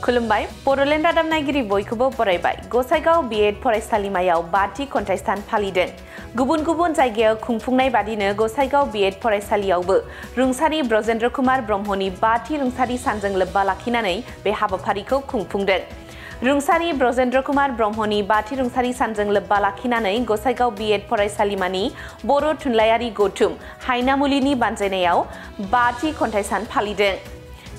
खुलुमबाय बड'लेण्ड रादाब नायगिरि बयखौबो बरायबाय गसाइगाव बीएड फरायसालिमायाव 5थि खन्थाइ सान फालिदों गुबुन गुबुन जायगायाव खुंफुंनाय बादिनो गसाइगाव बीएड फरायसालियावबो रुंसारि ब्रजेन्द्र कुमार ब्रह्मनि 5थि रुंसारि सानजों लोब्बा लाखिनानै बे हाबाफारिखौ खुंफुंदों रुंसारि ब्रजेन्द्र कुमार ब्रह्मनि 5थि रुंसारि सानजों लोब्बा लाखिनानै गसाइगाव बीएड फरायसालिमानि बर' थुनलाइयारि गौथुम हायनामुलिनि बानजायनायाव 5थि खन्थाइ सान फालिदों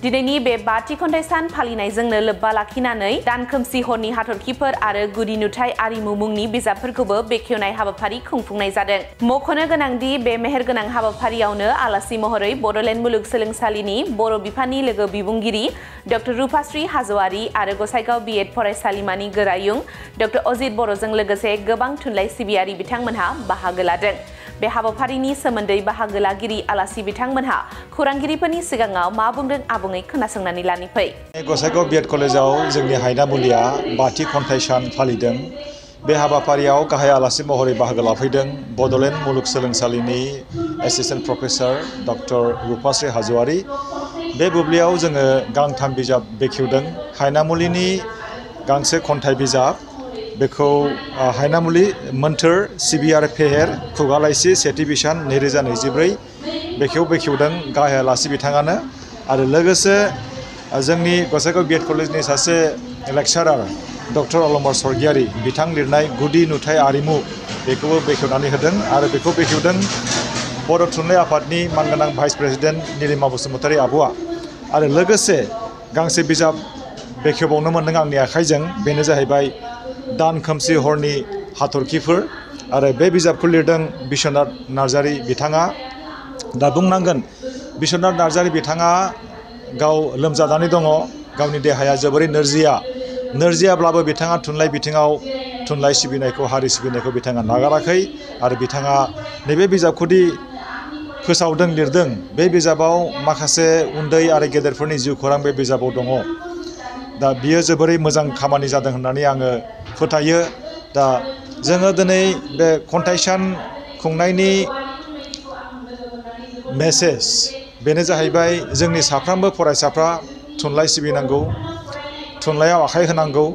दिनैनि बे 5थि खन्थाइ सान फालिनायजोंनो लोब्बा लाखिनानै दानखोमसि हरनि हाथरखिफोर आरो गुदि नुथाय आरिमु मुंनि बिजाबफोरखौबो बेखेवनाय हाबाफारि खुंफुंनाय जादों मख'नो गोनांदि बे मेहेरगोनां हाबाफारियावनो आलासि महरै बड'लेण्ड मुलुगसोलोंसालिनि बर' बिफाननि लोगो बिबुंगिरि डॉ रूपाश्री हाज'वारी आरो गसाइगाव बीएड फरायसालिमानि गोरायुं डॉ अजित बर'जों लोगोसे गोबां थुनलाइ सिबियारि बिथांमोनहा बाहागो लादों बे हाबाफारिनि सोमोन्दै बाहागो लागिरि आलासि बिथांमोनहा खौरांगिरिफोरनि सिगाङाव मा बुंदों आबुङै खोनासंनानै लानि फै गसाइगाव बीएड कलेजाव जोंनि हायनामुलिया 5थि खन्थाइ सान फालिदों बे हाबाफारियाव गाहाय आलासि महरै बाहागो लाफैदों बड'लेण्ड मुलुगसोलोंसालिनि एसिस्टेन्ट प्रफेसर डॉ रूपाश्री हाज'वारी बे बुब्लियाव जोङो गांथाम बिजाब बेखेवदों हायनामुलिनि गांसे खन्थाइ बिजाब बेखौ हायनामुलि मोन्थोर सिबियार फेहेर खुगा लाइसि सेथि बिसान 2024 बेखेवदों गाहाय आलासि बिथाङानो आरो लोगोसे जोंनि गसाइगाव बीएड कलेजनि सासे लेक्चारार डॉ अलंबार स्वर्गियारी बिथां लिरनाय गुदि नुथाय आरिमु बेखौबो बेखेवनानै होदों आरो बेखौ बेखेवदों बर' थुनलाइ आफादनि मानगोनां भाइस प्रेसिडेन्ट नीलिमा बसुमतारी आब'आ आरो लोगोसे गांसे बिजाब बेखेवबावनो मोनदों आंनि आखाइजों बेनो जाहैबाय दानखोमसि हरनि हाथरखिफोर आरो बे बिजाबखौ लिरदों बिश्वनाथ नार्जारी बिथाङा दा बुंनांगोन बिश्वनाथ नार्जारी बिथाङा गाव लोमजानानै दङ गावनि देहाया जोबोरै नोरजियाब्लाबो बिथाङा थुनलाइ बिथिङाव थुनलाइ सिबिनायखौ हारि सिबिनायखौ बिथाङा नागाराखै आरो बिथाङा नैबे बिजाबखौदि फोसावदों लिरदों बे बिजाबाव माखासे उन्दै आरो गेदेरफोरनि जिउ खौरां बे बिजाबाव दङ दा बियो जोबोरै मोजां खामानि जादों होननानै आङो फोथायो दा जोङो दिनै बे खन्थाइ सान खुंनायनि मेसेज बेनो जाहैबाय जोंनि साफ्रोमबो फरायसाफ्रा थुनलाइ सिबिनांगौ थुनलाइयाव आखाइ होनांगौ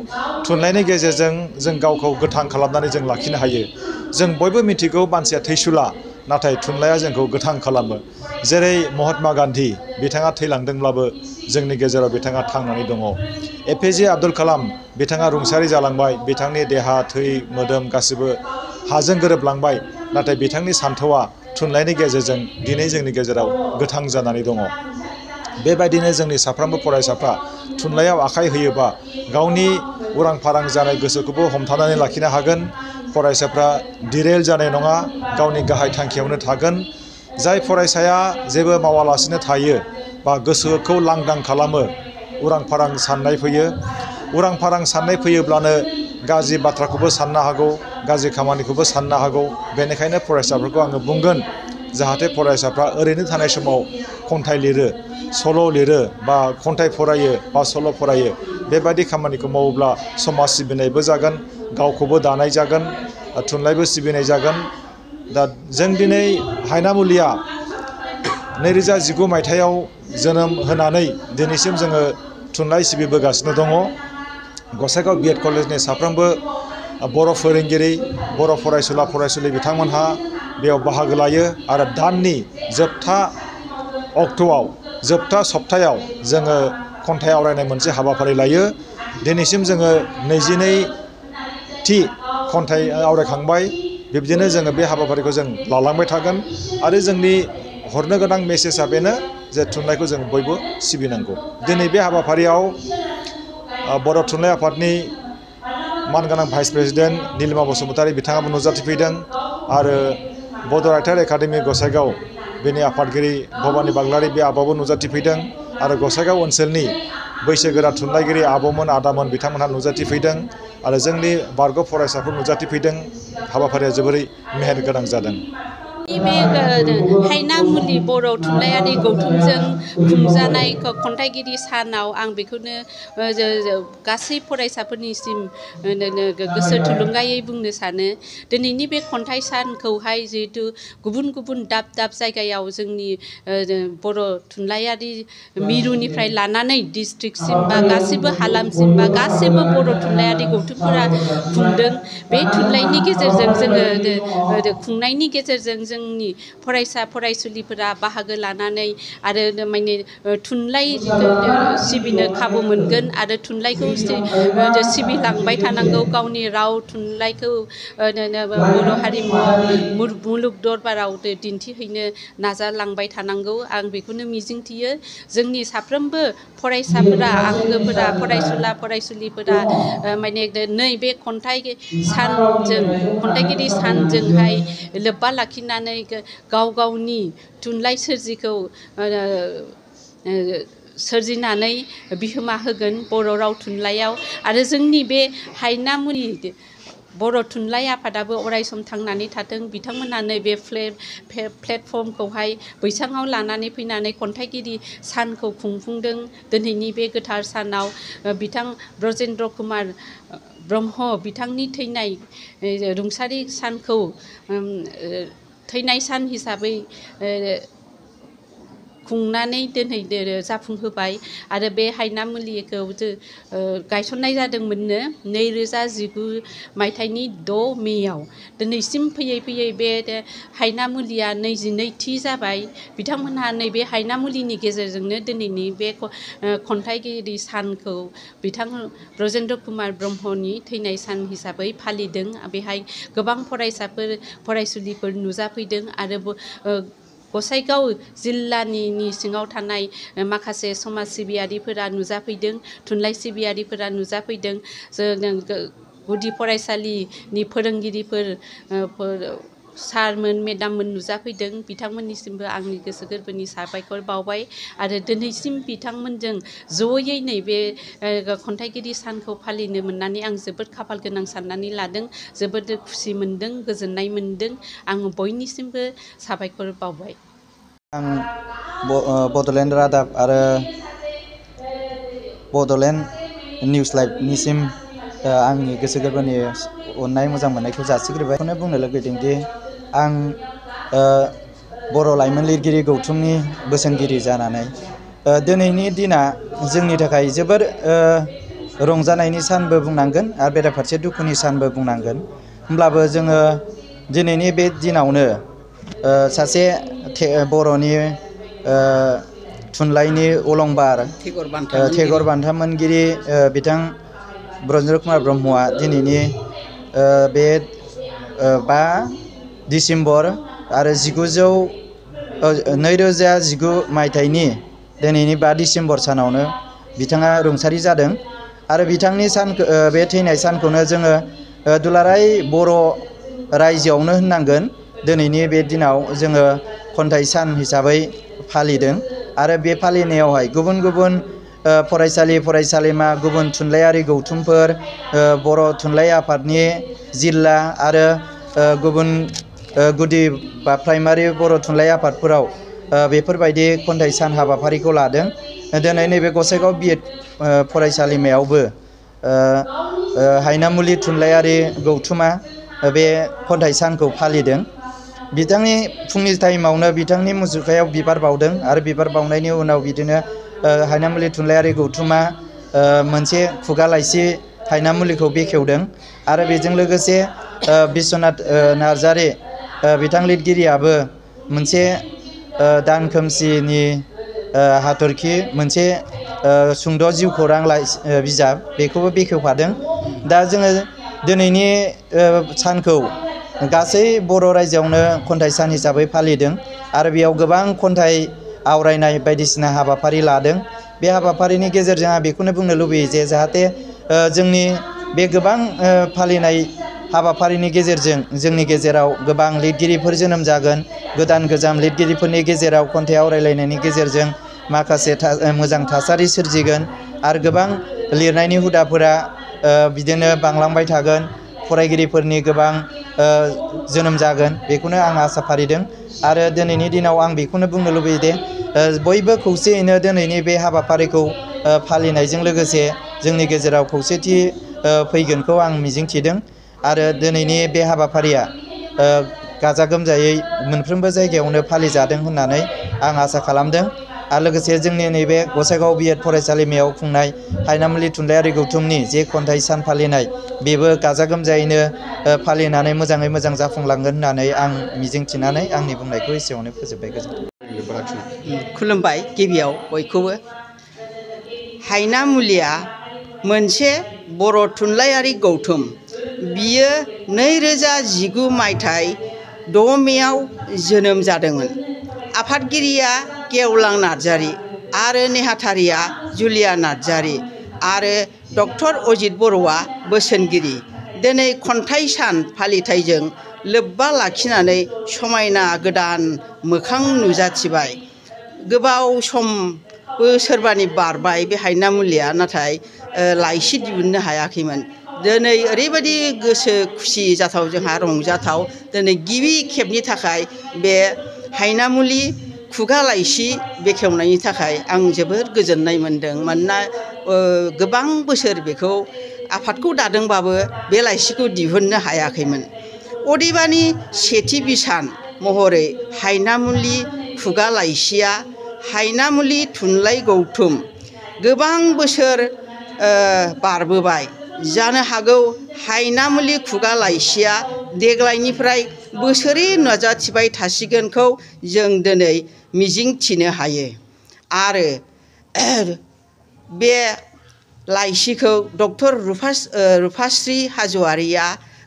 थुनलाइनि गेजेरजों जों गावखौ गोथां खालामनानै जों लाखिनो हायो जों बयबो मिथिगौ मानसिया थैसुला नाथाय थुनलाइया जोंखौ गोथां खालामो जेरै महात्मा गान्धी बिथाङा थैलांदोंब्लाबो जोंनि गेजेराव बिथाङा थांनानै दङ एपिजे आब्दुल कालाम बिथाङा रुंसारि जालांबाय बिथांनि देहा थै मोदोम गासिबो हाजों गोरोबलांबाय नाथाय बिथांनि सान्थौआ थुनलाइनि गेजेरजों दिनै जोंनि गेजेराव गोथां जानानै दङ बेबायदिनो जोंनि साफ्रोमबो फरायसाफ्रा थुनलाइयाव आखाइ होयोबा गावनि उरां फारां जानाय गोसोखौबो हमथानानै लाखिनो हागोन फरायसाफ्रा दिरेल जानाय नङा गावनि गाहाय थांखियावनो थागोन जाय फरायसाया जेबो मावालासिनो थायो बा गोसोखौ लांदां खालामो उरां फारां साननाय फैयो उरां फारां साननाय फैयोब्लानो गाज्रि बाथ्राखौबो साननो हागौ गाज्रि खामानिखौबो साननो हागौ बेनिखायनो फरायसाफोरखौ आङो बुंगोन जाहाथे फरायसाफ्रा ओरैनो थानाय समाव खन्थाइ लिरो सल' लिरो बा खन्थाइ फरायो बा सल' फरायो बेबायदि खामानिखौ मावोब्ला समाज सिबिनायबो जागोन गावखौबो दानाय जागोन थुनलाइबो सिबिनाय जागोन दा जों दिनै हायनामुलिया 2019 मायथाइयाव जोनोम होनानै दिनैसिम जोङो थुनलाइ सिबिबोगासिनो दङ गसाइगाव बीएड कलेजनि साफ्रोमबो बर' फोरोंगिरि बर' फरायसुला फरायसुलि बिथांमोनहा बेयाव बाहागो लायो आरो दाननि जोबथा अक्ट'आव जोबथा सप्तायाव जोङो खन्थाइ आवरायनाय मोनसे हाबाफारि लायो दिनैसिम जोङो 22थि खन्थाइ आवरायखांबाय बिब्दिनो जोङो बे हाबाफारिखौ जों लालांबाय थागोन आरो जोंनि हरनो गोनां मेसेजआ बेनो जे थुनलाइखौ जों बयबो सिबिनांगौ दिनै बे हाबाफारियाव बर' थुनलाइ आफादनि मानगोनां भाइस प्रेसिडेन्ट नीलिमा बसुमतारी बिथाङाबो नुजाथिफैदों आरो बड' राइटार एकाडेमि गसाइगाव बेनि आफादगिरि भबानि बाग्लारी बे आब'आबो नुजाथिफैदों आरो गसाइगाव ओनसोलनि बैसोगोरा थुनलाइगिरि आब'मोन आदामोन बिथांमोनहा नुजाथिफैदों आरो जोंनि बारग' फरायसाफोर नुजाथिफैदों हाबाफारिया जोबोरै मेहेर गोनां जादों बे हायनामुलि बर' थुनलाइयारि गौथुमजों खुंजानाय खन्थाइगिरि सानाव आं बेखौनो गासै फरायसाफोरनिसिम गोसो थुलुंगायै बुंनो सानो दिनैनि बे खन्थाइ सानखौहाय जिहेतु गुबुन गुबुन दाब दाब जायगायाव जोंनि बर' थुनलाइयारि मिरुनिफ्राय लानानै डिस्ट्रिक्टसिम बा गासैबो हालामसिम बा गासैबो बर' थुनलाइयारि गौथुमफोरा खुंदों बे थुनलाइनि गेजेरजों जोङो खुंनायनि गेजेरजों जोंनि फरायसा फरायसुलिफोरा बाहागो लानानै आरो माने थुनलाइ सिबिनो खाबु मोनगोन आरो थुनलाइखौ सिबिलांबाय थानांगौ गावनि राव थुनलाइखौ बर' हारिमुआव मुलुग दरबाराव दिन्थिहैनो नाजालांबाय थानांगौ आं बेखौनो मिजिंथियो जोंनि साफ्रोमबो फरायसाफोरा आंगोफोरा फरायसुला फरायसुलिफोरा माने नैबे खन्थाइगिरि सानजोंहाय लोब्बा लाखिनानै गाव गावनि थुनलाइ सोरजिखौ सोरजिनानै बिहोमा होगोन बर' राव थुनलाइयाव आरो जोंनि बे हायनामुलि बर' थुनलाइ आफादाबो अरायसम थांनानै थाथों बिथांमोनानो बे प्लेटफर्मखौहाय बैसाङाव लानानै फैनानै खन्थाइगिरि सानखौ खुंफुंदों दिनैनि बे गोथार सानाव बिथां ब्रजेन्द्र कुमार ब्रह्म बिथांनि थैनाय रुंसारि सानखौ थैनाय सान हिसाबै खुंनानै दिनै जाफुंहोबाय आरो बे हायनामुलिखौ गायसननाय जादोंमोननो 2019 मायथाइनि 6 मेयाव दिनैसिम फैयै फैयै बे हायनामुलिया 22थि जाबाय बिथांमोनहा नैबे हायनामुलिनि गेजेरजोंनो दिनैनि बे खन्थाइगिरि सानखौ बिथां ब्रजेन्द्र कुमार ब्रह्मनि थैनाय सान हिसाबै फालिदों बेहाय गोबां फरायसाफोर फरायसुलिफोर नुजाफैदों आरो गसाइगाव जिल्लानि सिङाव थानाय माखासे समाज सिबियारिफोरा नुजाफैदों थुनलाइ सिबियारिफोरा नुजाफैदों गुदि फरायसालिनि फोरोंगिरिफोर सारमोन मेडाममोन नुजाफैदों बिथांमोननिसिमबो आंनि गोसो गोरबोनि साबायखर बावबाय आरो दिनैसिम बिथांमोनजों जयै नैबे खन्थाइगिरि सानखौ फालिनो मोननानै आं जोबोद खाफाल गोनां साननानै लादों जोबोद खुसि मोनदों गोजोननाय मोनदों आं बयनिसिमबो साबायखर बावबाय आं बड'लेण्ड रादाब आरो बड'लेण्ड निउस लाइभनिसिम आंनि गोसो गोरबोनि अननाय मोजां मोननायखौ जासिग्रोबाय बेखौनो बुंनो लुगैदोंदि आं बर' लाइमोन लिरगिरि गौथुमनि बोसोनगिरि जानानै दिनैनि दिना जोंनि थाखाय जोबोर रंजानायनि सानबो बुंनांगोन आरो बेराफारसे दुखुनि सानबो बुंनांगोन होमब्लाबो जोङो दिनैनि बे दिनावनो सासे बर'नि थुनलाइनि अलंबार टेगर बान्था मोनगिरि बिथां ब्रजेन्द्र कुमार ब्रह्मआ दिनैनि बे 5 डिसेम्बर आरो 2019 मायथाइनि दिनैनि 5 डिसेम्बर सानावनो बिथाङा रुंसारि जादों आरो बिथांनि बे थैनाय सानखौनो जोङो दुलाराय बर' रायजोआवनो होननांगोन दिनैनि बे दिनाव जोङो खन्थाइ सान हिसाबै फालिदों आरो बे फालिनायावहाय गुबुन गुबुन फरायसालि फरायसालिमा गुबुन थुनलाइयारि गौथुमफोर बर' थुनलाइ आफादनि जिल्ला आरो गुबुन गुदि बा प्राइमारि बर' थुनलाइ आफादफोराव बेफोरबायदि खन्थाइ सान हाबाफारिखौ लादों दिनै नैबे गसाइगाव बिएड फरायसालिमायावबो हायनामुलि थुनलाइयारि गौथुमा बे खन्थाइ सानखौ फालिदों बिथांनि फुंनि टाइमावनो बिथांनि मुसुखायाव बिबार बावदों आरो बिबार बावनायनि उनाव बिदिनो हायनामुलि थुनलाइयारि गौथुमा मोनसे खुगा लाइसि हायनामुलिखौ बेखेवदों आरो बेजों लोगोसे बिश्वनाथ नार्जारि बिथां लिरगिरियाबो मोनसे दान खोमसिनि हाथरखि मोनसे सुंद' जिउ खौरां बिजाब बेखौबो बेखेवफादों दा जोङो दिनैनि सानखौ गासै बर' रायजोआवनो खन्थाइ सान हिसाबै फालिदों आरो बेयाव गोबां खन्थाइ आवरायनाय बायदिसिना हाबाफारि लादों बे हाबाफारिनि गेजेरजों आं बेखौनो बुंनो लुबैयो जे जाहाथे जोंनि बे गोबां फालिनाय हाबाफारिनि गेजेरजों जोंनि गेजेराव गोबां लिरगिरिफोर जोनोम जागोन गोदान गोजाम लिरगिरिफोरनि गेजेराव खन्थाइ आवरायलायनायनि गेजेरजों माखासे मोजां थासारि सोरजिगोन आरो गोबां लिरनायनि हुदाफोरा बिदिनो बांलांबाय थागोन फरायगिरिफोरनि गोबां जोनोम जागोन बेखौनो आं आसा फारिदों आरो दिनैनि दिनाव आं बेखौनो बुंनो लुबैयो दि बयबो खौसेयैनो दिनैनि बे हाबाफारिखौ फालिनायजों लोगोसे जोंनि गेजेराव खौसेथि फैगोनखौ आं मिजिंथिदों आरो दिनैनि बे हाबाफारिया गाजा गोमजायै मोनफ्रोमबो जायगायावनो फालिजादों होननानै आं आसा खालामदों आरो लोगोसे जोंनि नैबे गसाइगाव बिएड फरायसालिमायाव खुंनाय हायनामुलि थुनलाइयारि गौथुमनि जे खन्थाइ सान फालिनाय बेबो गाजा गोमजायैनो फालिनानै मोजाङै मोजां जाफुंलांगोन होननानै आं मिजिंथिनानै आंनि बुंनायखौ एसेयावनो फोजोबबाय गोजोन्थों। खुलुमबाय गिबियाव बयखौबो। हायनामुलिया मोनसे बर' थुनलाइयारि गौथुम। बियो 2019 मायथाइ 6 मेआव जोनोम जादोंमोन। आफादगिरिया गेवलां नार्जारी आरो नेहाथारिया जुलिया नार्जारी आरो डक्टर अजित बर'आ बोसोनगिरि। दिनै खन्थाइ सान फालिथायजों लोब्बा लाखिनानै समायना गोदान मोखां नुजाथिबाय। गोबाव समबो सोरबानि बारबाय बे हायनामुलिया, नाथाय लाइसि दिहुननो हायाखैमोन। दिनै ओरैबायदि गोसो खुसि जाथाव, जोंहा रंजाथाव, दिनै गिबि खेबनि थाखाय बे हायनामुलि खुगा लाइसि बेखेवनायनि थाखाय आं जोबोद गोजोननाय मोनदों। मानोना गोबां बोसोर बेखौ आफादखौ दादोंबाबो बे लाइसिखौ दिहुननो हायाखैमोन। अदेबानि सेथि बिसान महरै हायनामुलि खुगा लाइसिया हायनामुलि थुनलाइ गौथुम गोबां बोसोर बारबोबाय। जानो हागौ हायनामुलि खुगा लाइसिया देग्लायनिफ्राय बोसोरै नुजाथिबाय थासिगोनखौ जों दिनै मिजिंथिनो हायो। आरो बे लाइसिखौ डक्टर रुफास्रि हाज'वारिया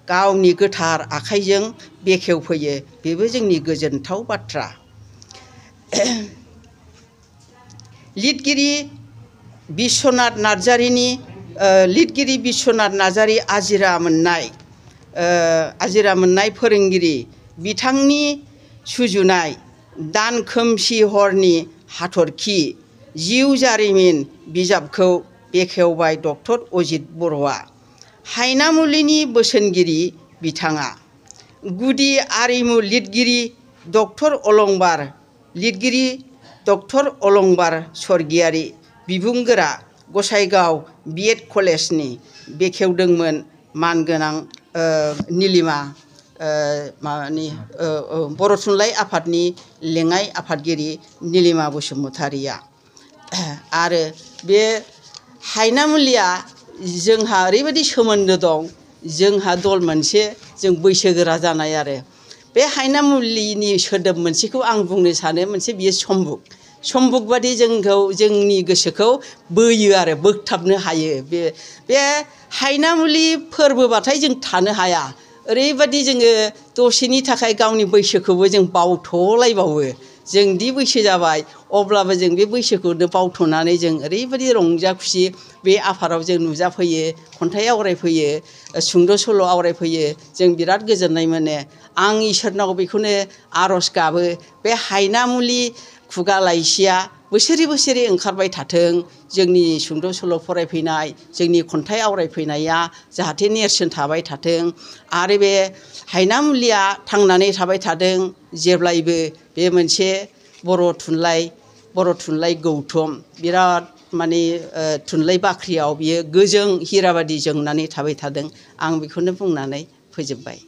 गावनि गोथार आखाइजों बेखेवफैयो, बेबो जोंनि गोजोनथाव बाथ्रा। लिरगिरि बिस्वनाथ नार्जारी आजिरा मोननाय फोरोंगिरि, बिथांनि सुजुनाय दान खोमसि हरनि हाथरखि जिउ जारिमिन बिजाबखौ बेखेवबाय डक्टर अजित बर'आ। हायनामुलिनि बोसोनगिरि बिथाङा। गुदि आरिमु लिरगिरि डक्टर अलंबार स्वर्गियारि बिबुंगोरा गसाइगाव बिएड कलेजनि बेखेवदोंमोन मानगोनां निलिमा बर' थुनलाइ आफादनि लेङाइ आफादगिरि निलिमा बसुमतारिया। आरो बे हायनामुलिया जोंहा ओरैबायदि सोमोन्दो दं, जोंहा दल मोनसे, जों बैसोगोरा जानाय आरो बे हायनामुलिनि सोदोब मोनसेखौ आं बुंनो सानो, मोनसे बियो सम्बुक बादि जोंनि गोसोखौ बोयो आरो बोगथाबनो हायो। बे हायनामुलि फोरबोबाथाय जों थानो हाया। ओरैबायदि जोङो दसेनि थाखाय गावनि बैसोखौबो जों बावथ'लायबावो। जोंदि बैसो जाबाय अब्लाबो जों बे बैसोखौनो बावथ'नानै जों ओरैबायदि रंजा खुसि बे आफादाव जों नुजाफैयो, खन्थाइ आवरायफैयो, सुंद' सल' आवरायफैयो, जों बिराद गोजोननाय मोनो। आं इसोरनाव बेखौनो आर'ज गाबो, बे हायनामुलि खुगा लाइसिया बोसोरै बोसोरै ओंखारबाय थाथों। जोंनि सुंद' सल' फरायफैनाय, जोंनि खन्थाइ आवरायफैनाया जाहाथे नेरसोन थाबाय थाथों आरो बे हायनामुलिया थांनानै थाबाय थाथों जेब्लायबो। बे मोनसे बर' थुनलाइ गौथुम, बिराद माने थुनलाइ बाख्रियाव बियो गोजों हिरा बादि जोंनानै थाबाय थादों। आं बेखौनो बुंनानै फोजोबबाय।